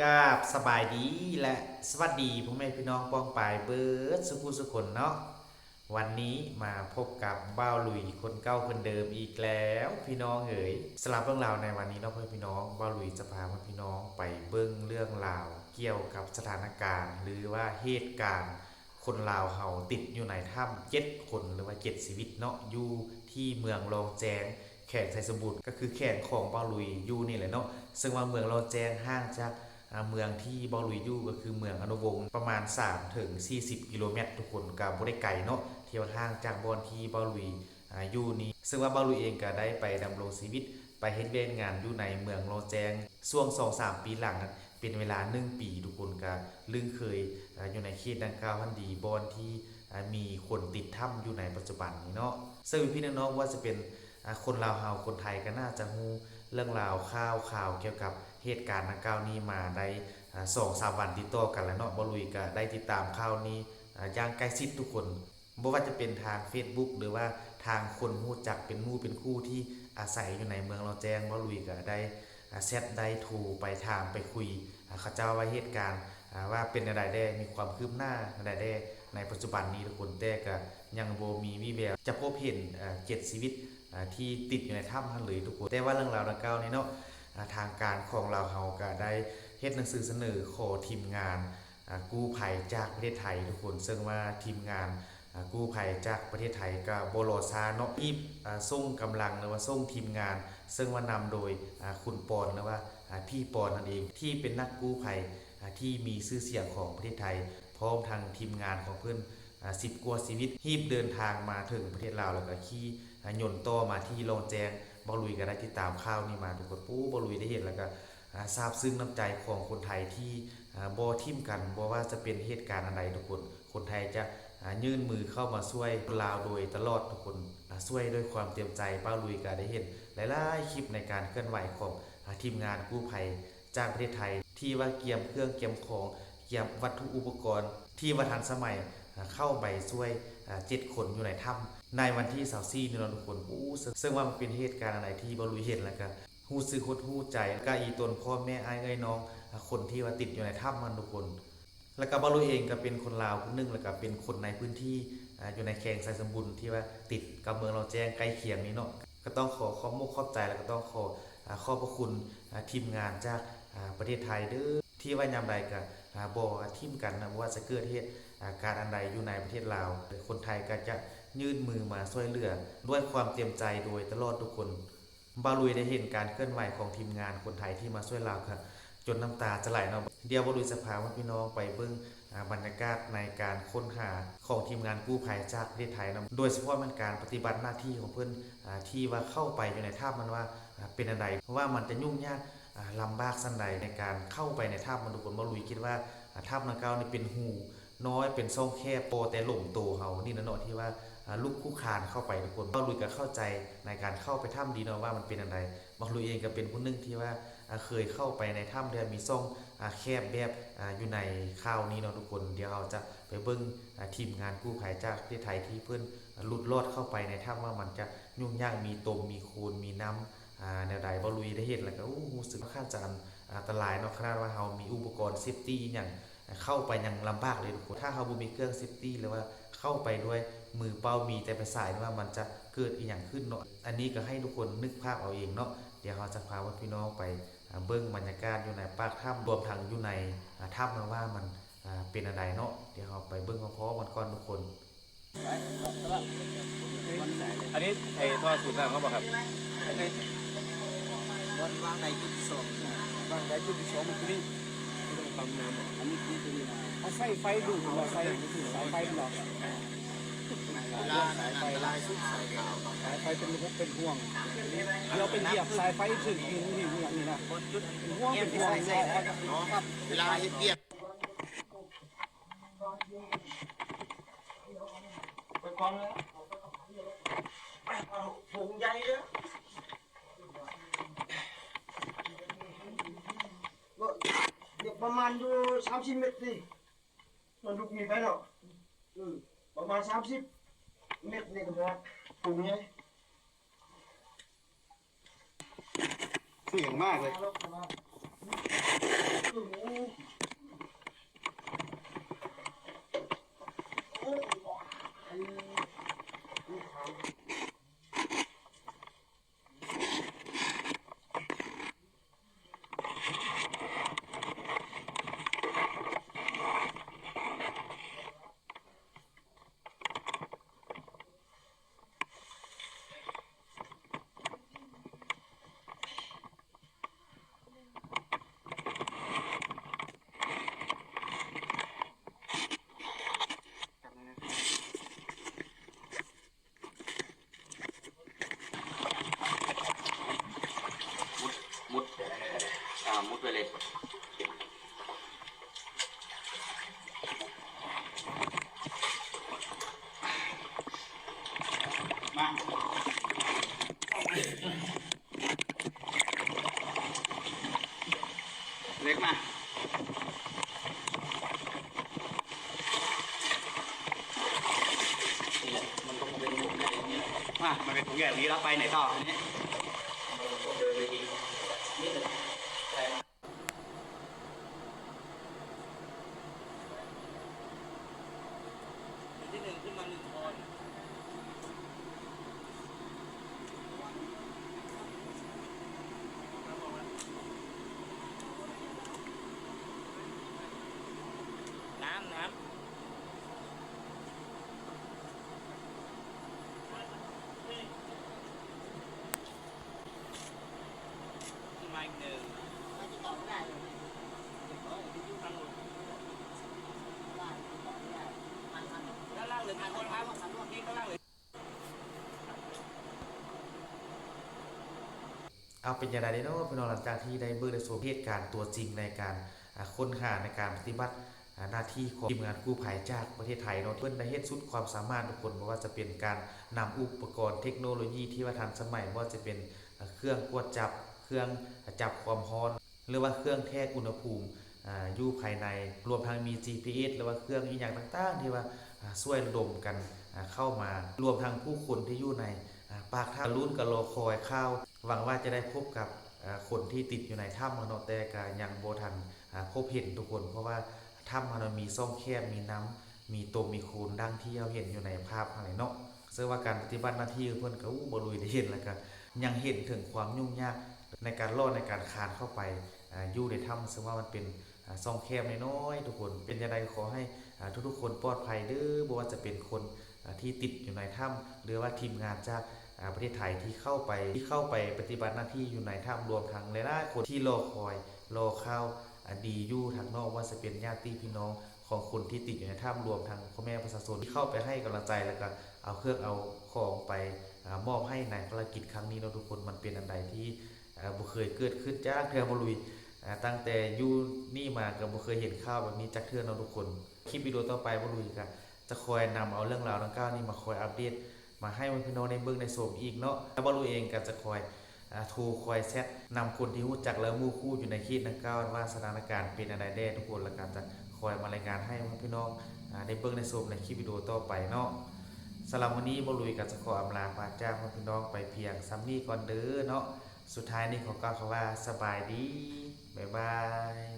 ກາບສະບາຍດີ ແລະ ສະຫວັດດີພໍ່ແມ່ພີ່ນ້ອງປ້ອງປາຍເບິດສຸຜູ້ສຸຄົນເນາະ. ວັນນີ້ມາພົບກັບບ່າວລຸຍຄົນເກົ່າຄົນເດີມອີກແລ້ວພີ່ນ້ອງເອີຍ. ສຳລັບເລື່ອງລາວໃນວັນນີ້ເນາະ ພໍ່ແມ່ພີ່ນ້ອງ, ບ່າວລຸຍຈະພາພໍ່ແມ່ພີ່ນ້ອງໄປເບິ່ງເລື່ອງລາວກ່ຽວກັບສະຖານະການ ຫຼືວ່າເຫດການ ຄົນລາວເຮົາຕິດຢູ່ໃນຖ້ຳເຈັດຄົນ ຫຼືວ່າເຈັດຊີວິດເນາະ ຢູ່ທີ່ເມືອງລ້ອງແຈ້ງ ແຂວງໄຊສົມບູນ ກໍຄືແຂວງຂອງບ່າວລຸຍຢູ່ນີ້ແຫຼະເນາະ. ເຊິ່ງວ່າເມືອງລ້ອງແຈ້ງຫ່າງຈາກ ອາ ເມືອງທີ່ບ່າວລຸຍຢູ່ ກໍຄືເມືອງອະນຸວົງ ປະມານສາມເຖິງສີ່ສິບກິໂລແມັດທຸກຄົນ, ກໍບໍ່ໄດ້ໄກເນາະ ທີ່ວ່າຫ່າງຈາກບ່ອນທີ່ບ່າວລຸຍ ອາ ຢູ່ນີ້. ເຊິ່ງວ່າບ່າວລຸຍເອງກໍໄດ້ໄປດຳລົງຊີວິດ ໄປເຮັດວຽກງານຢູ່ໃນເມືອງລ້ອງແຈ້ງ ຊ່ວງສອງສາມປີຫຼັງ ເປັນເວລາໜຶ່ງປີ ທຸກຄົນກໍລຶ້ງເຄີຍ ອາ ຢູ່ໃນເຂດດັ່ງກ່າວຫັ້ນດີ ບ່ອນທີ່ ອາ ມີຄົນຕິດຖ້ຳຢູ່ໃນປັດຈຸບັນນີ້ເນາະ. ເຊິ່ງພີ່ໆນ້ອງໆ ບໍ່ວ່າຈະເປັນ ອາ ຄົນລາວເຮົາ ຄົນໄທກໍໜ້າຈະຮູ້ເລື່ອງລາວຂ່າວຄາວກ່ຽວກັບເຫດການດັ່ງກ່າວນີ້ມາໄດ້ ອາ ສອງສາມວັນຕິດຕໍ່ກັນແລ້ວເນາະ. ບ່າວລຸຍກໍໄດ້ຕິດຕາມຂ່າວນີ້ ອາ ຢ່າງໃກ້ຊິດທຸກຄົນ. ບໍ່ວ່າຈະເປັນທາງເຟສບຸກ ຫຼືວ່າທາງຄົນຮູ້ຈັກເປັນໝູ່ເປັນຄູ່ທີ່ອາໄສຢູ່ໃນເມືອງລ້ອງແຈ້ງ, ບ່າວລຸຍກໍໄດ້ ອາ ແຊັດ ໄດ້ໂທໄປຖາມໄປຄຸຍ ອາ ເຂົາເຈົ້າວ່າເຫດການ ອາ ວ່າເປັນແນວໃດແດ່ ມີຄວາມຄືບໜ້າແນວໃດແດ່ໃນປັດຈຸບັນນີ້ທຸກຄົນ. ແຕ່ກໍຍັງບໍ່ມີວີ່ແວວຈະພົບເຫັນ ອາ ເຈັດຊີວິດ ອາ ທີ່ຕິດຢູ່ໃນຖ້ຳຫັ້ນເລີຍທຸກຄົນ. ແຕ່ວ່າເລື່ອງລາວດັ່ງກ່າວນີ້ເນາະ ອາ ທາງການຂອງລາວເຮົາກໍໄດ້ເຮັດໜັງສືສະເໜີຂໍທີມງານ ອາ ກູ້ໄພຈາກປະເທດໄທທຸກຄົນ. ເຊິ່ງວ່າທີມງານ ອາ ກູ້ໄພຈາກປະເທດໄທກໍບໍ່ລໍຊ້າເນາະ ຮີບ ອາ ສົ່ງກຳລັງ ຫຼືວ່າສົ່ງທີມງານ ເຊິ່ງວ່ານຳໂດຍ ອາ ຄຸນປອນ ຫຼືວ່າ ອາ ພີ່ປອນນັ້ນເອງ ທີ່ເປັນນັກກູ້ໄພ ອາ ທີ່ມີຊື່ສຽງຂອງປະເທດໄທ ພ້ອມທັງທີມງານຂອງເພິ່ນ ອາ ສິບກວ່າຊີວິດ ຮີບເດີນທາງມາເຖິງປະເທດລາວ ແລ້ວກໍຂີ່ ອາ ຍົນຕໍ່ມາທີ່ລ້ອງແຈ້ງ. ບ່າວລຸຍກໍໄດ້ຕິດຕາມຂ່າວນີ້ມາທຸກຄົນ. ໂອ້ ບ່າວລຸຍໄດ້ເຫັນແລ້ວກໍ ອາ ຊາບຊຶ້ງນ້ຳໃຈຂອງຄົນໄທທີ່ ອາ ບໍ່ຖິ້ມກັນ ບໍ່ວ່າຈະເປັນເຫດການອັນໃດທຸກຄົນ, ຄົນໄທຈະ ອາ ຍື່ນມືເຂົ້າມາຊ່ວຍຄົນລາວໂດຍຕະຫຼອດທຸກຄົນ, ອາ ຊ່ວຍດ້ວຍຄວາມເຕັມໃຈ. ບ່າວລຸຍກໍໄດ້ເຫັນຫຼາຍໆຄລິບໃນການເຄື່ອນໄຫວຂອງ ອາ ທີມງານກູ້ໄພຈາກປະເທດໄທ ທີ່ວ່າກຽມເຄື່ອງກຽມຂອງ, ກຽມວັດຖຸອຸປະກອນທີ່ວ່າທັນສະໄໝ ອາ ເຂົ້າໄປຊ່ວຍ ອາ ເຈັດຄົນຢູ່ໃນຖ້ຳໃນວັນທີຊາວສີ່ນີ້ເນາະທຸກຄົນ. ໂອ້ ເຊິ່ງ ເຊິ່ງວ່າມັນເປັນເຫດການອັນໃດທີ່ບ່າວລຸຍເຫັນແລ້ວກໍ ຮູ້ສຶກຫົດຫູ່ໃຈ ແລ້ວກະອີ່ຕົນພໍ່ແມ່ອ້າຍເອື້ອຍນ້ອງ ອາ ຄົນທີ່ວ່າຕິດຢູ່ໃນຖ້ຳຫັ້ນທຸກຄົນ. ແລ້ວກະບ່າວລຸຍເອງກະເປັນຄົນລາວຄົນໜຶ່ງ ແລ້ວກະເປັນຄົນໃນພື້ນທີ່ ອາ ຢູ່ໃນແຂວງໄຊສົມບູນ ທີ່ວ່າຕິດກັບເມືອງລ້ອງແຈ້ງໃກ້ຄຽງນີ້ເນາະ. ກະຕ້ອງຂໍຂອບມຸກຂອບໃຈ ແລ້ວກະຕ້ອງຂໍ ອາ ຂອບພະຄຸນ ອາ ທີມງານຈາກ ອາ ປະເທດໄທເດີ້ ທີ່ວ່າຍາມໃດກະ ອາ ບໍ່ຖິ້ມກັນນະ ບໍ່ວ່າຈະເກີດເຫດ ອາ ການອັນໃດຢູ່ໃນປະເທດລາວ ຄົນໄທກະຈະຍື່ນມືມາຊ່ວຍເຫຼືອດ້ວຍຄວາມເຕັມໃຈໂດຍຕະຫຼອດທຸກຄົນ. ບ່າວລຸຍໄດ້ເຫັນການເຄື່ອນໄຫວຂອງທີມງານຄົນໄທທີ່ມາຊ່ວຍລາວ ກະຈົນນ້ຳຕາຈະໄຫຼເນາະ. ດຽວບ່າວລຸຍຈະພາພີ່ນ້ອງໄປເບິ່ງ ອາ ບັນຍາກາດໃນການຄົ້ນຫາຂອງທີມງານກູ້ໄພຈາກປະເທດໄທນຳ ໂດຍສະເພາະແມ່ນການປະຕິບັດໜ້າທີ່ຂອງເພິ່ນ ອາ ທີ່ວ່າເຂົ້າໄປຢູ່ໃນຖ້ຳຫັ້ນວ່າ ອາ ເປັນອັນໃດ ວ່າມັນຈະຫຍຸ້ງຍາກ ອາ ລຳບາກສ່ຳໃດໃນການເຂົ້າໄປໃນຖ້ຳຫັ້ນທຸກຄົນ. ບ່າວລຸຍຄິດວ່າ ອາ ຖ້ຳດັ່ງກ່າວນີ້ເປັນຮູນ້ອຍ ເປັນຊ່ອງແຄບ ພໍແຕ່ລົ້ມໂຕເຮົານີ້ນະເນາະ ທີ່ວ່າ ອາ ລຸກຄຸກຄານເຂົ້າໄປທຸກຄົນ. ບ່າວລຸຍກະເຂົ້າໃຈໃນການເຂົ້າໄປຖ້ຳດີເນາະ ວ່າມັນເປັນອັນໃດ. ບ່າວລຸຍເອງກະເປັນຜູ້ໜຶ່ງທີ່ວ່າ ອາ ເຄີຍເຂົ້າໄປໃນຖ້ຳ ແລະ ມີຊ່ອງ ອາ ແຄບແບບ ອາ ຢູ່ໃນຂ່າວນີ້ເນາະທຸກຄົນ. ດຽວເຮົາຈະໄປເບິ່ງ ອາ ທີມງານກູ້ໄພຈາກປະເທດໄທທີ່ເພິ່ນ ອາ ຫຼຸດລອດເຂົ້າໄປໃນຖ້ຳ ວ່າມັນຈະຫຍຸ້ງຍາກ ມີຕົມ ມີໂຄນ ມີນ້ຳ ອາ ແນວໃດ. ບ່າວລຸຍໄດ້ເຫັນແລ້ວກະ ໂອ້ ຮູ້ສຶກວ່າຂ້ານຈະອັນ ອັນຕະລາຍເນາະ ຂະໜາດວ່າເຮົາມີອຸປະກອນເຊບຕີ້ຫຍັງ ເຂົ້າໄປຍັງລຳບາກເລີຍທຸກຄົນ. ຖ້າເຮົາບໍ່ມີເຄື່ອງເຊບຕີ້ ຫຼືວ່າເຂົ້າໄປດ້ວຍມືເປົ່າ ມີແຕ່ໄຟສາຍ ວ່າມັນຈະເກີດອີ່ຫຍັງຂຶ້ນເນາະ. ອັນນີ້ກະໃຫ້ທຸກຄົນນຶກພາບເອົາເອງເນາະ. ດຽວເຮົາຈະພາພີ່ນ້ອງໄປ ອາ ເບິ່ງບັນຍາກາດຢູ່ໃນປາກຖ້ຳ ລວມທັງຢູ່ໃນ ອາ ຖ້ຳນຳວ່າມັນ ອາ ເປັນອັນໃດເນາະ. ດຽວເຮົາໄປເບິ່ງພ້ອມໆກັນກ່ອນທຸກຄົນ. ອັນນີ້ໄອ້ທໍ່ສູບນ້ຳເຮົາບໍ່ຄັບ? ບ່ອນວາງໄດ້ຈຸດສອງ ວາງໄດ້ຈຸດສອງ ມັນຄືນີ້ ບໍ່ຕ້ອງປ້ຳນ້ຳ. ອັນນີ້ຄືຕົວນີ້ນະ ເຮົາໃຊ້ໄຟດູດ ຫຼືວ່າໃຊ້ສາຍໄຟບໍ່? ສາຍໄຟ ສາຍໄຟເປັນຮູບເປັນຫ່ວງ ເຮົາໄປຢຽບສາຍໄຟຖືກຫີນ ຫີນອີ່ຫຍັງນີ້ນະ ເປັນຫ່ວງ ເປັນຫ່ວງ ເວລາເຮັດວຽກ ປະມານຢູ່ສາມສິບເມັດນີ້ ມັນລຸກນີ້ໄປເນາະ ເອີ ປະມານສາມສິບເມັດນີ້ກໍພໍ ໂພງໃຫຍ່. ສຽງມາກເລີຍ. ມາ ເລັກມາ ນີ້ແຫຼະ ມັນຕ້ອງເປັນວົງໃຫຍ່ນີ້ແຫຼະ ມາ ມັນເປັນວົງໃຫຍ່ນີ້ ແລ້ວໄປໄຫນຕໍ່ທີນີ້? ທີໜຶ່ງຂຶ້ນມາໜຶ່ງຄອນ ນ້ຳ ນ້ຳ. ເອົາ ເປັນຈັ່ງໃດເນາະພີ່ນ້ອງ ຫຼັງຈາກທີ່ໄດ້ເບິ່ງໄດ້ຊົມເຫດການຕົວຈິງໃນການ ອາ ຄົ້ນຫາ ໃນການປະຕິບັດ ອາ ໜ້າທີ່ຂອງທີມງານກູ້ໄພຈາກປະເທດໄທເນາະ ເພິ່ນໄດ້ເຮັດສຸດຄວາມສາມາດທຸກຄົນ ບໍ່ວ່າຈະເປັນການນຳອຸປະກອນເທັກໂນໂລຢີທີ່ວ່າທັນສະໄໝ ບໍ່ວ່າຈະເປັນ ເຄື່ອງກວດຈັບ ເຄື່ອງຈັບຄວາມຮ້ອນ ຫຼືວ່າເຄື່ອງແທກອຸນຫະພູມ ອາ ຢູ່ພາຍໃນ ລວມທັງມີຈີພີເອັສ ຫຼືວ່າເຄື່ອງອີ່ຫຍັງຕ່າງໆ ທີ່ວ່າ ອາ ຊ່ວຍລະດົມກັນ ອາ ເຂົ້າມາ ລວມທັງຜູ້ຄົນທີ່ຢູ່ໃນ ອາ ປາກຖ້ຳ ລຸ້ນກັນລໍຄອຍຂ່າວ ຫວັງວ່າຈະໄດ້ພົບກັບ ອາ ຄົນທີ່ຕິດຢູ່ໃນຖ້ຳເນາະ ແຕ່ກະຍັງບໍ່ທັນ ອາ ພົບເຫັນທຸກຄົນ ເພາະວ່າຖ້ຳຫັ້ນມັນມີຊ່ອງແຄບ ມີນ້ຳ ມີຕົມ ມີໂຄນ ດັ່ງທີ່ເຮົາເຫັນຢູ່ໃນພາບຫັ້ນແຫຼະເນາະ. ເຊື່ອວ່າການປະຕິບັດໜ້າທີ່ຂອງເພິ່ນກະ ໂອ້ ບ່າວລຸຍໄດ້ເຫັນແລ້ວກະຍັງເຫັນເຖິງຄວາມຫຍຸ້ງຍາກໃນການລອດ ໃນການຄານເຂົ້າໄປ ອາ ຢູ່ໃນຖ້ຳ ເຊິ່ງວ່າມັນເປັນ ອາ ຊ່ອງແຄບນ້ອຍໆ ທຸກຄົນ. ເປັນຈັ່ງໃດກໍຂໍໃຫ້ ອາ ທຸກໆຄົນປອດໄພເດີ ບໍ່ວ່າຈະເປັນຄົນ ອາ ທີ່ຕິດຢູ່ໃນຖ້ຳ ຫຼືວ່າທີມງານຈາກ ອາ ປະເທດໄທທີ່ເຂົ້າໄປ ທີ່ເຂົ້າໄປປະຕິບັດໜ້າທີ່ຢູ່ໃນຖ້ຳ ລວມທັງຫຼາຍໆຄົນທີ່ລໍຄອຍ ລໍຂ່າວ ອາ ດີຢູ່ທາງນອກ ບໍ່ວ່າຈະເປັນຍາດຕິພີ່ນ້ອງຂອງຄົນທີ່ຕິດຢູ່ໃນຖ້ຳ ລວມທັງພໍ່ແມ່ປະຊາຊົນທີ່ເຂົ້າໄປໃຫ້ກຳລັງໃຈ ແລ້ວກະເອົາເຄື່ອງເອົາຂອງໄປ ອາ ມອບໃຫ້ໃນພາລະກິດຄັ້ງນີ້ເນາະທຸກຄົນ. ມັນເປັນອັນໃດທີ່ ອາ ບໍ່ເຄີຍເກີດຂຶ້ນຈັກເທື່ອ ບ່າວລຸຍ ອາ ຕັ້ງແຕ່ຢູ່ນີ້ມາກະບໍ່ເຄີຍເຫັນຂ່າວແບບນີ້ຈັກເທື່ອເນາະທຸກຄົນ. ຄລິບວິດີໂອຕໍ່ໄປ ບ່າວລຸຍກະຈະຄອຍນຳເອົາເລື່ອງລາວດັ່ງກ່າວນີ້ມາຄອຍອັບເດດ ມາໃຫ້ພີ່ນ້ອງໄດ້ເບິ່ງໄດ້ຊົມອີກເນາະ. ແລ້ວບ່າວລຸຍເອງກະຈະຄອຍ ອາ ໂທຄອຍແຊັດນຳຄົນທີ່ຮູ້ຈັກ ແລະ ໝູ່ຄູ່ຢູ່ໃນເຂດດັ່ງກ່າວວ່າສະຖານະການເປັນອັນໃດແດ່ທຸກຄົນ ແລ້ວກະຈະຄອຍມາລາຍງານໃຫ້ພີ່ນ້ອງ ອາ ໄດ້ເບິ່ງໄດ້ຊົມໃນຄລິບວິດີໂອຕໍ່ໄປເນາະ. ສຳລັບມື້ນີ້ບ່າວລຸຍກະຈະຂໍອຳລາພາຈາກພີ່ນ້ອງໄປພຽງສ່ຳນີ້ກ່ອນເດີເນາະ. ສຸດທ້າຍນີ້ຂໍກ່າວຄຳວ່າສະບາຍດີ ບາຍບາຍ.